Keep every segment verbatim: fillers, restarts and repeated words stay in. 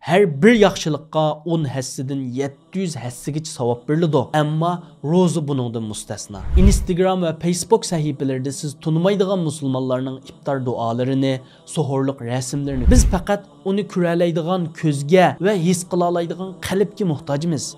ھەر بىر ياخشىلىققا ئون ھەسسىدىن يەتتە يۈز ھەسسىگىچە ساۋاب بېرىلىدۇ، ئەمما روزا بۇنىڭدىن مۇستەسنا. ئىنستگرام ۋە فېيسبۇك سەھىپىلىرىدە سىز تونۇمايدىغان مۇسۇلمانلارنىڭ ئىپتار دۇئالىرىنى، سوھۇرلۇق رەسىملىرىنى. بىز پەقەت ئۇنى كۆرەلەيدىغان كۆزگە ۋە ھېس قىلالايدىغان قەلبكە موھتاجمىز.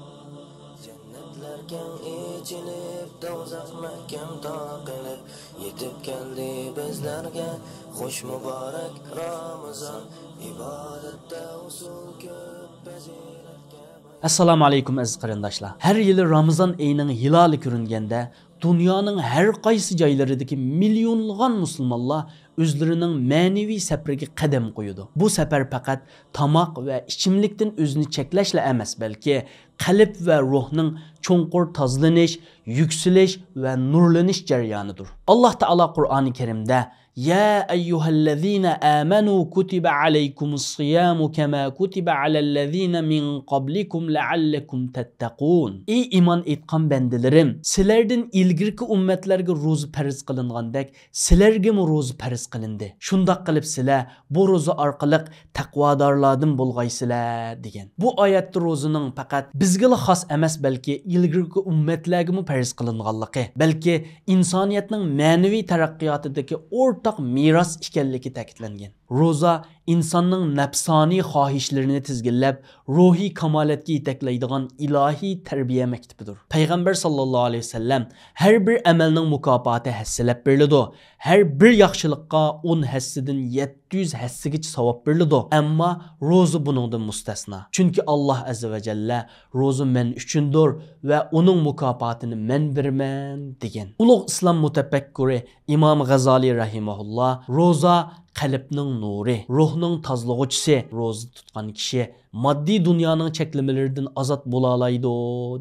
جەننەتلەر كەڭ ئېچىلىپ، دوزاخ مەھكەم تاقىلىپ، يېتىپ كەلدى بىزلەرگە خۇش مۇبارەك رامىزان. ئىبادەتتە ئۇسۇل كۆپ، پەزىلەتكە باي. ئەسسالامۇ ئەلەيكۇم، ئەزىز قېرىنداشلار. ھەر يىلى رامىزان ئېيىنىڭ ھىلالى كۆرۈنگەندە، دۇنيانىڭ ھەر قايسى جايلىرىدىكى مىليونلىغان مۇسۇلمانلار ئۆزلىرىنىڭ مەنىۋى سەپىرىگە قەدەم قويىدۇ. بۇ سەپەر پەقەت تاماق ۋە ئىچىملىكتىن ئۆزىنى چەكلەشلا ئەمەس، بەلكى قەلب ۋە روھنىڭ چوڭقۇر تازىلىنىش، يۈكسىلىش ۋە نۇرلىنىش جەريانىدۇر. ئاللاھ تائالا قۇرئانى كەرىمدە، يا أيها الذين آمنوا كتب عليكم الصيام كما كتب على الذين من قبلكم لعلكم تتقون. ئەي ئىمان ئېيتقان بەندىلىرىم، سىلەردىن ئىلگىرىكى ئۈممەتلەرگە روزا پەرز قىلىنغاندەك، سىلەرگىمۇ روزا پەرز قىلىندى. شۇنداق قىلىپ سىلەر بۇ روزا ئارقىلىق تەقۋادارلاردىن بولغايسىلەر، دېگەن. بۇ ئايەتتە روزىنىڭ پەقەت بىزگىلا خاس ئەمەس، بەلكى ئىلگىرىكى ئۈممەتلەرگىمۇ پەرز قىلىنغانلىقى، بەلكى ئىنسانىيەتنىڭ مەنىۋى تەرەققىياتىدىكى ئورتاق مىراس ئىكەنلىكى تەكىتلەنگەن. روزا ئىنساننىڭ نەپسانىي خاھىشلىرىنى تىزگىنلەپ، روھىي كامالەتكە يېتەكلەيدىغان ئىلاھىي تەربىيە مەكتىپىدۇر. پەيغەمبەر ساللاللاھۇ ئەلەيھى ۋەسەللەم، ھەر بىر ئەمەلنىڭ مۇكاپاتى ھەسسىلەپ بېرىلىدۇ، ھەر بىر ياخشىلىققا ئون ھەسسىدىن يەتتە يۈز ھەسسىگىچە ساۋاب بېرىلىدۇ، ئەمما روزا بۇنىڭدىن مۇستەسنا. چۈنكى ئاللاھ ئەززە ۋە جەللە، روزا مەن ئۈچۈندۇر ۋە ئۇنىڭ مۇكاپاتىنى مەن بېرىمەن، دېگەن. ئۇلۇغ ئىسلام مۇتەپەككۇرى ئىمام غازالىي رەھىمەھۇللاھ، روزا قەلبنىڭ نۇرى، روھنىڭ تازىلىغۇچىسى. روزا تۇتقان كىشى ماددىي دۇنيانىڭ چەكلىمىلىرىدىن ئازاد بولالايدۇ،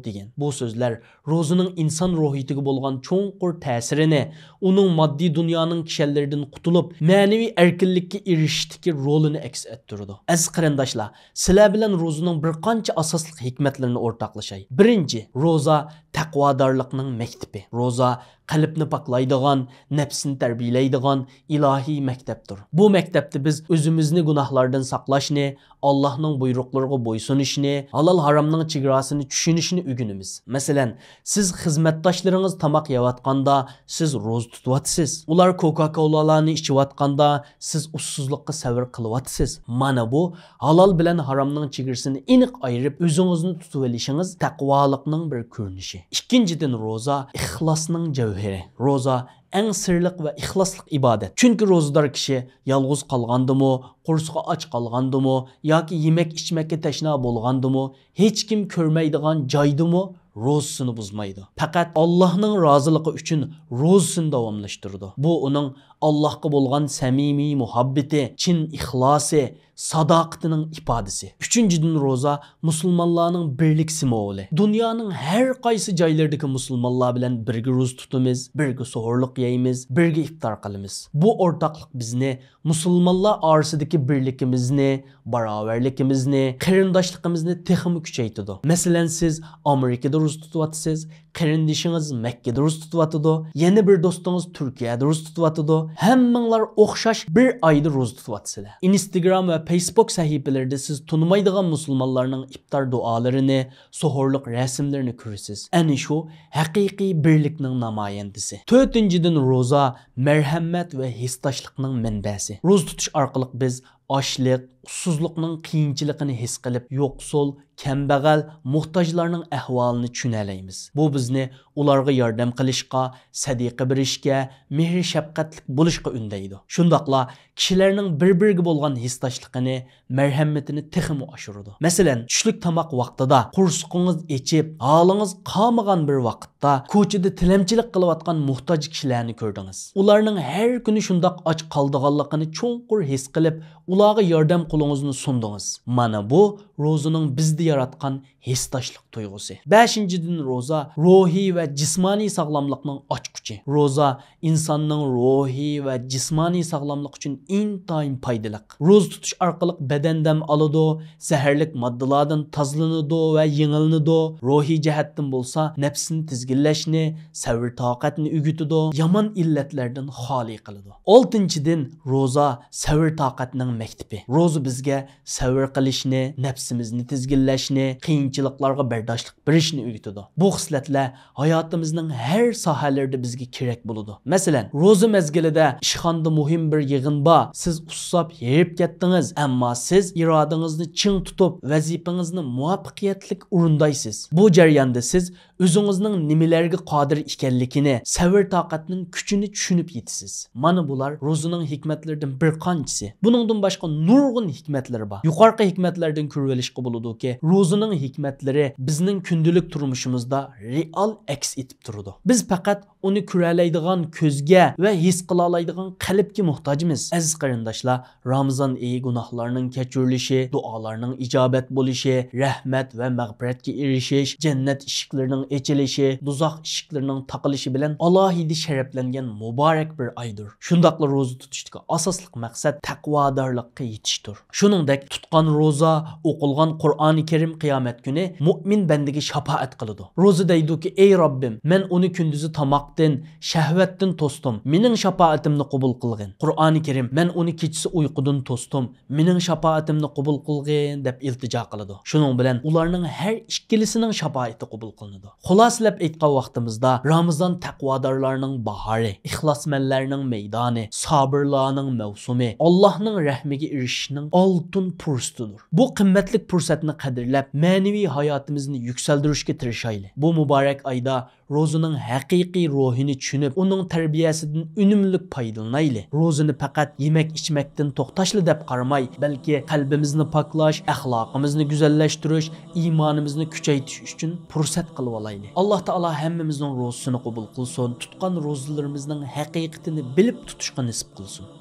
دېگەن. بۇ سۆزلەر روزىنىڭ ئىنسان روھىيىتىگە بولغان چوڭقۇر تەسىرىنى، ئۇنىڭ ماددىي دۇنيانىڭ كىشەنلىرىدىن قۇتۇلۇپ، مەنىۋى ئەركىنلىككە ئېرىشىشتىكى رولىنى ئەكس ئەتتۈرىدۇ. ئەزىز قېرىنداشلار، سىلەر بىلەن روزىنىڭ بىر قانچە ئاساسلىق ھېكمەتلىرىنى ئورتاقلىشاي. بىرىنچى، روزا تەقۋادارلىقنىڭ مەكتىپى. روزا قەلبنى پاكلايدىغان، نەپسنى تەربىيەلەيدىغان ئىلاھىي مەكتەپتۇر. بۇ مەكتەپتە بىز ئۆزىمىزنى گۇناھلاردىن ساقلاشنى، ئاللاھنىڭ بۇيرۇقلىرىغا بويسۇنۇشنى، ھالال ھارامنىڭ چېگراسىنى چۈشىنىشنى ئۆگىنىمىز. مەسىلەن، سىز خىزمەتداشلىرىڭىز تاماق يەۋاتقاندا، سىز روزا تۇتۇۋاتىسىز. ئۇلار كوكا-كولالارنى ئىچىۋاتقاندا، سىز ئۇسسۇزلۇققا سەۋر قىلىۋاتىسىز. مانا بۇ ھالال بىلەن ھارامنىڭ چېگرىسىنى ئېنىق ئايرىپ، ئۆزىڭىزنى تۇتۇۋېلىشىڭىز تەقۋالىقنىڭ بىر كۆرۈنۈشى. ئىككىنچىدىن، روزا ئىخلاسنىڭ جەۋھىرى. روزا ئەڭ سىرلىق ۋە ئىخلاسلىق ئىبادەت. چۈنكى روزىدار كىشى يالغۇز قالغاندىمۇ، قورسىقى ئاچ قالغاندىمۇ ياكى يېمەك-ئىچمەككە تەشنا بولغاندىمۇ، ھېچكىم كۆرمەيدىغان جايدىمۇ روزىسىنى بۇزمايدۇ. پەقەت ئاللاھنىڭ رازىلىقى ئۈچۈن روزىسىنى داۋاملاشتۇرىدۇ. بۇ ئۇنىڭ ئاللاھقا بولغان سەمىمىي مۇھەببىتى، چىن ئىخلاسى، ساداقىتىنىڭ ئىپادىسى. ئۈچىنچىدىن، روزا مۇسۇلمانلارنىڭ بىرلىك سىمۋولى. دۇنيانىڭ ھەر قايسى جايلىرىدىكى مۇسۇلمانلار بىلەن بىرگە روزا تۇتىمىز، بىرگە سوھۇرلۇق يەيمىز، بىرگە ئىپتار قىلىمىز. بۇ ئورتاقلىق بىزنى مۇسۇلمانلار ئارىسىدىكى بىرلىكىمىزنى، باراۋەرلىكىمىزنى، قېرىنداشلىقىمىزنى تېخىمۇ كۈچەيتىدۇ. مەسىلەن، سىز ئامېرىكىدا روزا تۇتۇۋاتىسىز، قېرىندىشىڭىز مەككىدە روزا تۇتۇۋاتىدۇ، يەنە بىر دوستىڭىز تۈركىيەدە روزا تۇتۇۋاتىدۇ. ھەممىڭلار ئوخشاش بىر ئايدا روزا تۇتۇۋاتىسىلەر. ئىنستگرام ۋە فېيسبۇك سەھىپىلىرىدە سىز تونۇمايدىغان مۇسۇلمانلارنىڭ ئىپتار دۇئالىرىنى، سوھۇرلۇق رەسىملىرىنى كۆرىسىز. ئەنە شۇ ھەقىقىي بىرلىكنىڭ نامايەندىسى. تۆتىنچىدىن، روزا مەرھەمەت ۋە ھېسداشلىقنىڭ مەنبەسى. روزا تۇتۇش ئارقىلىق بىز ئاچلىق، ئۇسسۇزلۇقنىڭ قىيىنچىلىقىنى ھېس قىلىپ، يوقسۇل، كەمبەغەل، موھتاجلارنىڭ ئەھۋالىنى چۈشىنەلەيمىز. بۇ بىزنى ئۇلارغا ياردەم قىلىشقا، سەدىقە بېرىشكە، مېھىر-شەپقەتلىك بولۇشقا ئۈندەيدۇ. شۇنداقلا كىشىلەرنىڭ بىر-بىرىگە بولغان ھېسداشلىقىنى، مەرھەمىتىنى تېخىمۇ ئاشۇرىدۇ. مەسىلەن، چۈشلۈك تاماق ۋاقتىدا قورسىقىڭىز ئېچىپ، ھالىڭىز قالمىغان بىر ۋاقىتتا كوچىدا تىلەمچىلىك قىلىۋاتقان موھتاج كىشىلەرنى كۆردىڭىز. ئۇلارنىڭ ھەر كۈنى شۇنداق ئاچ قالىدىغانلىقىنى چوڭقۇر ھېس قىلىپ، ئۇلارغا ياردەم قولىڭىزنى سۇندىڭىز. مانا بۇ روزىنىڭ بىزدە ياراتقان ھېسداشلىق تۇيغۇسى. بەشىنچىدىن، روزا روھىي ۋە جىسمانىي ساغلاملىقنىڭ ئاچقۇچى. روزا ئىنساننىڭ روھىي ۋە جىسمانىي ساغلاملىقى ئۈچۈن ئىنتايىن پايدىلىق. روزا تۇتۇش ئارقىلىق بەدەن دەم ئالىدۇ، زەھەرلىك ماددىلاردىن تازىلىنىدۇ ۋە يېڭىلىنىدۇ. روھىي جەھەتتىن بولسا نەپسنى تىزگىنلەشنى، سەۋر-تاقەتنى ئۆگىتىدۇ، يامان ئىللەتلەردىن خالىي قىلىدۇ. ئالتىنچىدىن، روزا سەۋر-تاقەتنىڭ مەكتىپى. روزا بىزگە سەۋر قىلىشنى، نەپسىمىزنى تىزگىنلەشنى، قىيىنچىلىقلارغا بەرداشلىق بېرىشنى ئۆگىتىدۇ. بۇ خىسلەتلەر ھاياتىمىزنىڭ ھەر ساھەلىرىدە بىزگە كېرەك بولىدۇ. مەسىلەن، روزا مەزگىلىدە ئىشخانىدا مۇھىم بىر يىغىن بار، سىز ئۇسساپ ھېرىپ كەتتىڭىز، ئەمما سىز ئىرادىڭىزنى چىڭ تۇتۇپ، ۋەزىپىڭىزنى مۇۋەپپەقىيەتلىك ئورۇندايسىز. بۇ جەرياندا سىز ئۆزىڭىزنىڭ نېمىلەرگە قادىر ئىكەنلىكىنى، سەۋر-تاقەتنىڭ كۈچىنى چۈشىنىپ يېتىسىز. مانا بۇلار روزىنىڭ ھېكمەتلىرىدىن بىر قانچىسى. بۇنىڭدىن باشقا نۇرغۇن ھېكمەتلىرى بار. يۇقىرىقى ھېكمەتلەردىن كۆرۈۋېلىشقا بولىدۇكى، روزىنىڭ ھېكمەتلىرى بىزنىڭ كۈندىلىك تۇرمۇشىمىزدا رېئال ئەكس ئېتىپ تۇرىدۇ. بىز پەقەت ئۇنى كۆرەلەيدىغان كۆزگە ۋە ھېس قىلالايدىغان قەلبكە موھتاجمىز. ئەزىز قېرىنداشلار، رامىزان ئېيى گۇناھلارنىڭ كەچۈرۈلۈشى، دۇئالارنىڭ ئىجابەت بولۇشى، رەھمەت ۋە مەغپىرەتكە ئېرىشىش، جەننەت ئىشىكلىرىنىڭ ئېچىلىشى، دوزاخ ئىشىكلىرىنىڭ تاقىلىشى بىلەن ئالاھىدە شەرەپلەنگەن مۇبارەك بىر ئايدۇر. شۇنداقلا روزا تۇتۇشتىكى ئاساسلىق مەقسەت تەقۋادارلىققا يېتىشتۇر. شۇنىڭدەك تۇتقان روزا، ئوقۇلغان قۇرئانى كەرىم قىيامەت كۈنى مۇئمىن بەندىگە شاپائەت قىلىدۇ. روزا دەيدۇكى، ئەي رەببىم، مەن ئۇنى كۈندۈزى تاماقتىن، شەھۋەتتىن توستۇم، مېنىڭ شاپائىتىمنى قوبۇل قىلغىن. قۇرئانى كەرىم، مەن ئۇنى كېچىسى ئۇيقۇدىن توستۇم، مېنىڭ شاپائىتىمنى قوبۇل قىلغىن، دەپ ئىلتىجا قىلىدۇ. شۇنىڭ بىلەن ئۇلارنىڭ ھەر ئىككىلىسىنىڭ شاپائىتى قوبۇل قىلىنىدۇ. خۇلاسىلەپ ئېيتقان ۋاقتىمىزدا، رامىزان تەقۋادارلارنىڭ باھارى، ئىخلاسمەنلەرنىڭ مەيدانى، سابىرلارنىڭ مەۋسۇمى، ئاللاھنىڭ رەھمىگە ئېرىشىشنىڭ ئالتۇن پۇرسىتىدۇر. بۇ قىممەتلىك پۇرسەتنى قەدىرلەپ، مەنىۋى ھاياتىمىزنى يۈكسەلدۈرۈشكە تىرىشايلى. بۇ مۇبارەك ئايدا روزىنىڭ ھەقىقىي روھىنى چۈشىنىپ، ئۇنىڭ تەربىيەسىدىن ئۈنۈملۈك پايدىلىنايلى. روزىنى پەقەت يېمەك-ئىچمەكتىن توختاشلا دەپ قارىماي، بەلكى قەلبىمىزنى پاكلاش، ئەخلاقىمىزنى گۈزەللەشتۈرۈش، ئىمانىمىزنى كۈچەيتىش ئۈچۈن پۇرسەت قىلىۋالايلى. ئاللاھ تائالا ھەممىمىزنىڭ روزىسىنى قوبۇل قىلسۇن، تۇتقان روزىلىرىمىزنىڭ ھەقىقىتىنى بىلىپ تۇتۇشقا نېسىپ قىلسۇن.